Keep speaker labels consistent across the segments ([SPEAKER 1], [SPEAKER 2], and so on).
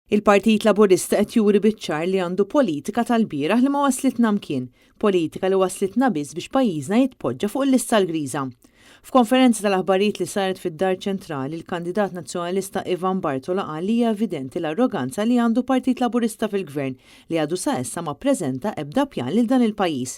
[SPEAKER 1] Il-Partit Laburista qed juri biċ-ċar li għandu politika tal-bieraħ li ma wasslitna mkien, politika li wasslitna biss biex pajjiżna jitpoġġa fuq il-lista l-griża. F'konferenza tal-aħbarijiet li saret fid-Dar Ċentrali, il-kandidat Nazzjonalista Ivan Bartolo qal li hija evidenti l-arroganza li għandu Partit Laburista fil-Gvern li għadu sa issa ma ppreżenta ebda pjan lil dan il-pajjiż.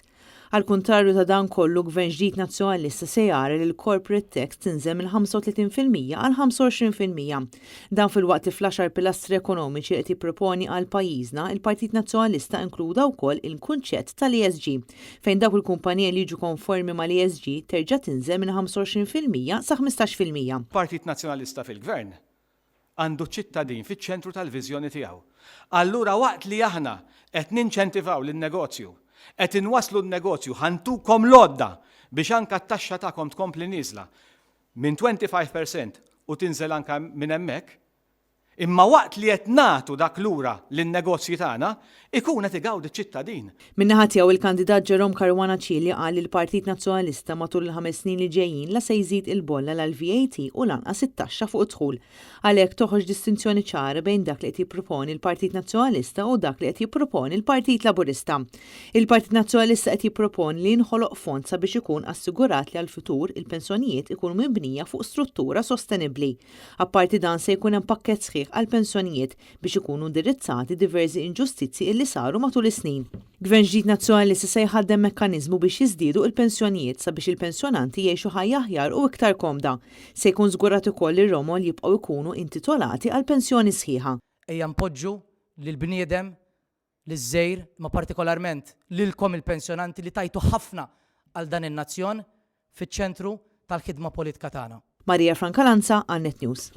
[SPEAKER 1] Għall-kuntrarju ta' dan kollu, Gvern ġdid Nazzjonalista se jara li l-corporate tax tinżel minn 35% għal 25%. Dan filwaqt li fl-għaxar pilastri ekonomiċi li qed jipproponi għal pajjiżna, il-Partit Nazzjonalista inkluda wkoll il-kunċett tal-ESG, fejn dawk il-kumpaniji li jiġu konformi mal-ESG terġa' tinżel minn 25% sa 15%.
[SPEAKER 2] Partit Nazzjonalista fil-Gvern għandu ċ-ċittadin fiċ-ċentru tal-viżjoni tiegħu. Allura waqt li aħna qed ninċentivaw lin-negozju, qed inwasslu n-negozju ħa ntukom l-għodda biex anke t-taxxa tagħkom tkompli nieżla minn 25 per cent u tinżel anke minn hemmhekk, imma waqt li qed nagħtu dak lura lin-negozji tagħna, ikun qed igawdi ċ-ċittadin.
[SPEAKER 1] Min-naħa tiegħu il-kandidat Jerome Caruana Cilia qal li l-Partit Nazzjonalista matul il-ħames snin li ġejjin la se jżid il-bolla la l-VAT u lanqas it-taxxa fuq id-dħul. Għalhekk toħroġ distinzjoni ċara bejn dak li qed jipproponi l-Partit Nazzjonalista u dak li qed jipproponi l-Partit Laburista. Il-Partit Nazzjonalista qed jipproponi li jinħoloq fond sabiex ikun assigurat li għall-futur il-pensjonijiet ikunu mibnija fuq struttura sostenibbli. Apparti dan se jkun hemm pakkett sħiħ għall-pensjonijiet biex ikunu indirizzati diversi inġustizzji illi saru matul is-snin. Gvern ġdid Nazzjonalista se jħaddem mekkaniżmu biex jiżdiedu il-pensjonijiet sabiex il-pensjonanti jgħixu ħajja aħjar u iktar komda. Se jkun żgurat ukoll li r-romol jibqgħu jkunu intitolati għal pensjoni sħiħa.
[SPEAKER 3] Ejja npoġġu lill-bniedem, liż-żgħir, imma partikolarment lilkom il-pensjonanti li tajtu ħafna għal dan in-nazzjon fiċ-ċentru tal-ħidma politika tagħna.
[SPEAKER 1] Maria Francalanza għal Net News.